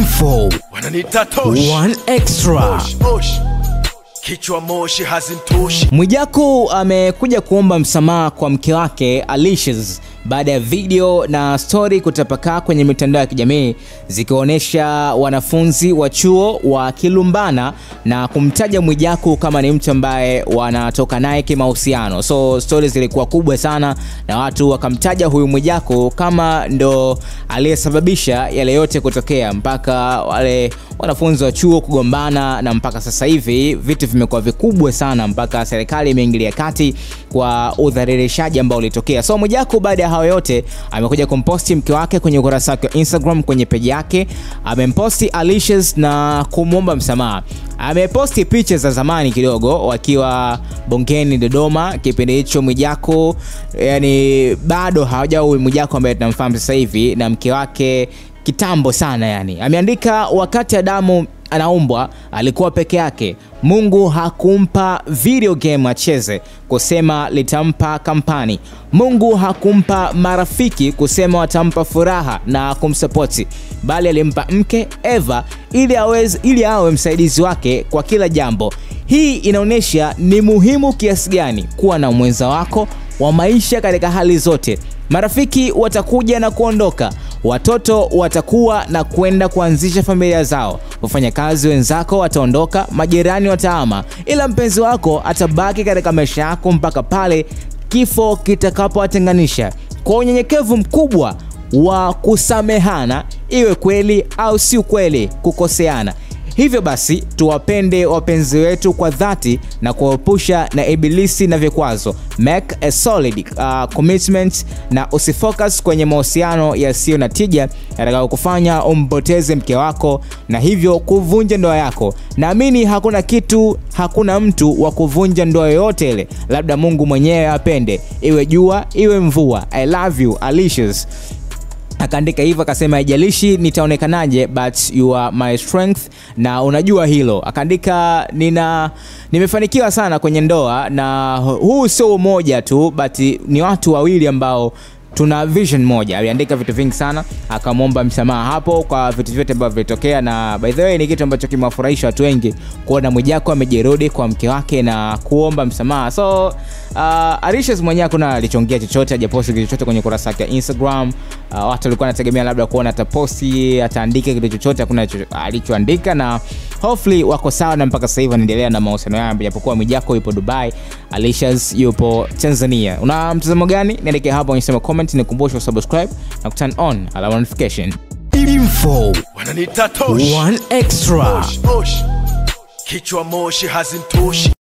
Info Wananiita Tosh. One Extra. Osh. Kichwa moshi hazimtoshi. Mwijaku amekuja kuomba msamaha kwa mke wake Alicious baada ya video na story kutapakaa kwenye mitandao ya kijamii zikionyesha wanafunzi wa chuo wakilumbana na kumtaja Mwijaku kama ni mtu ambaye wanatoka naye kimahusiano. So stories zilikuwa kubwa sana na watu wakamtaja huyu Mwijaku kama ndo aliyesababisha yale yote kutokea mpaka wale wanafunzi wa chuo kugombana, na mpaka sasa hivi vitu vimekuwa vikubwa sana mpaka serikali imeingilia kati kwa udhalilishaji ambao ulitokea. So Mwijaku baada ya hayo yote amekuja kumposti mke wake kwenye ukurasa wake wa Instagram, kwenye page yake amemposti Alicious na kumuomba msamaha. Ameposti picha za zamani kidogo wakiwa bungeni Dodoma. Kipindi hicho Mwijaku yani bado hawajaoa Mwijaku ambaye tunamfahamu sasa hivi na mke wake kitambo sana yani. Ameandika, wakati Adamu anaumbwa alikuwa peke yake. Mungu hakumpa video game acheze kusema litampa kampani. Mungu hakumpa marafiki kusema watampa furaha na kumsapoti, bali alimpa mke Eva ili awe msaidizi wake kwa kila jambo. Hii inaonyesha ni muhimu kiasi gani kuwa na mwenza wako wa maisha katika hali zote. Marafiki watakuja na kuondoka, watoto watakuwa na kwenda kuanzisha familia zao, wafanyakazi wenzako wataondoka, majirani watahama, ila mpenzi wako atabaki katika maisha yako mpaka pale kifo kitakapowatenganisha. Kwa unyenyekevu mkubwa wa kusamehana, iwe kweli au si kweli kukoseana. Hivyo basi tuwapende wapenzi wetu kwa dhati na kuwaepusha na ibilisi na vikwazo. Make a solid commitment na usifocus kwenye mahusiano yasiyo na tija yatakayokufanya umpoteze mke wako na hivyo kuvunja ndoa yako. Naamini hakuna kitu, hakuna mtu wa kuvunja ndoa yoyote ile, labda Mungu mwenyewe apende, iwe jua iwe mvua. I love you Alicious. Akaandika hivyo akasema, haijalishi nitaonekanaje but you are my strength, na unajua hilo. Akaandika, nimefanikiwa sana kwenye ndoa, na huu sio umoja tu but ni watu wawili ambao tuna vision moja. Aliandika vitu vingi sana, akamwomba msamaha hapo kwa vitu vyote ambavyo vilitokea. Na by the way ni kitu ambacho kimewafurahisha watu wengi kuona Mwijaku amejirudi kwa mke wake na kuomba msamaha. So Alicious mwenyewe kuna alichongea chochote, hajaposti kitu chochote kwenye kurasa yake ya Instagram. Watu walikuwa wanategemea labda kuona ataposti, ataandika kitu chochote, hakuna alichoandika, na hopefully wako sawa na mpaka sasa hivi wanaendelea na mahusiano yao, japokuwa Mwijaku yupo Dubai, Alicious yupo Tanzania. Una mtazamo gani? Niandike hapo kwenye sema comment, nikumbushe subscribe na turn on alama notification. Info Wananiita Tosh. One Extra. Osh. Kichwa moshi hazimtoshi.